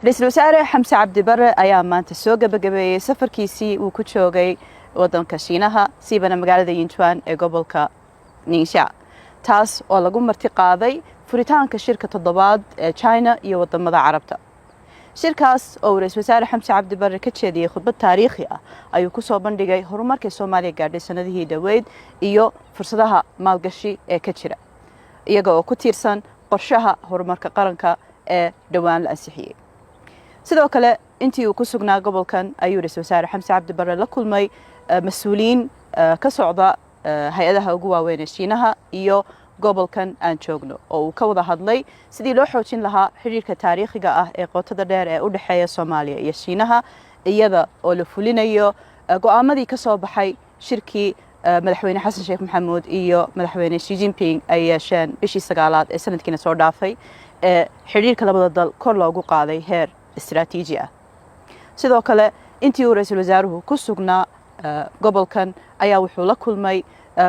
Ra-iisul Wasaare Xamse Cabdi Bare ayaa maanta soo gebagabeeyey safarkiisii uu ku joogay wadanka Shiinaha, siibana magaalada Yinchuan ee gobolka Ningxia, taas oo lagu marti qaaday furitaanka shirka toddobaad ee China iyo wadamada Carabta. Shirkaas oo uu Ra-iisul Wasaare Xamse Cabdi Bare ka jeediyey khudbad taariikhi ah ayuu kusoo bandhigay horumarkii Soomaaliya gaadhay sanadihii dhoweyd iyo fursadaha maalgashi ee ka jira, iyaga oo ku tiirsan qorshaha horumarka qaranka ee dhowaan la ansixiyey. Sidoo kale, intii uu ku sugnaa gobolkan ayuu Ra-iisul Wasaare Xamse Cabdi Bare la kulmay mas-uuliyiin ka socda hay-adaha ugu waaweyn ee Shiinaha iyo gobolkan aan joogno, oo uu ka wada hadlay sidii loo xoojin lahaa xidhiirka taariikhiga ah ee qootada dheer ee u dhexeeya Soomaaliya iyo Shiinaha, iyada oo la fulinayo go'aamadii ka soo baxay shirkii Madaxweyne Xasan Sheekh Maxamuud iyo Madaxweyne Xi Jinping ay yeesheen bishii sagaalaad ee sanadkiina soo dhaafay, ee xidhiirka labada dal kor loogu qaaday heer istiraatiiji ah. Sidoo kale, intii uu ra-iisul wasaaruhu ku sugnaa gobolkan ayaa wuxuu la kulmay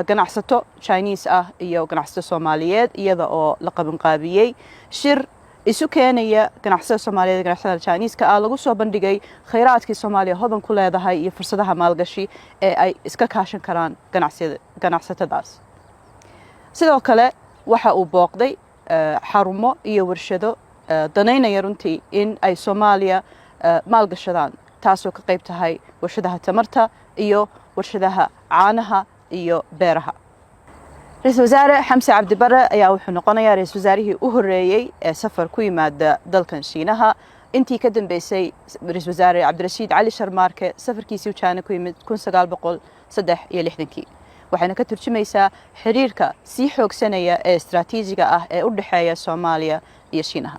ganacsato Chinese ah iyo ganacsato Soomaaliyeed, iyada oo la qabanqaabiyey shir isu keenaya ganacsatada Soomaaliyeed, ganacsatada Chineeska ah, lagu soo bandhigay khayraadkii Soomaaliya hodan ku leedahay iyo fursadaha maalgashi ee ay iska kaashan karaan ganacsatadaas. Sidoo kale, waxa uu booqday xarumo iyo warshado danaynaya runtii in ay Soomaaliya maalgashadaan, taasoo ka qayb tahay warshadaha tamarta iyo warshadaha caanaha iyo beeraha. Ra-iisul Wasaare Xamse Cabdi Bare ayaa wuxuu noqonayaa ra-iisul wasaarihii u horreeyey ee safar ku yimaada dalkan Shiinaha intii ka dambeysay Ra-iisul Wasaare Cabdirashiid Cali Sharmaarke safarkiisii u China ku yimid 1963-kii, waxayna ka turjumaysaa xiriirka sii xoogsanaya ee istaraatiijiga ah ee u dhexeeya Soomaaliya iyo Shiinaha.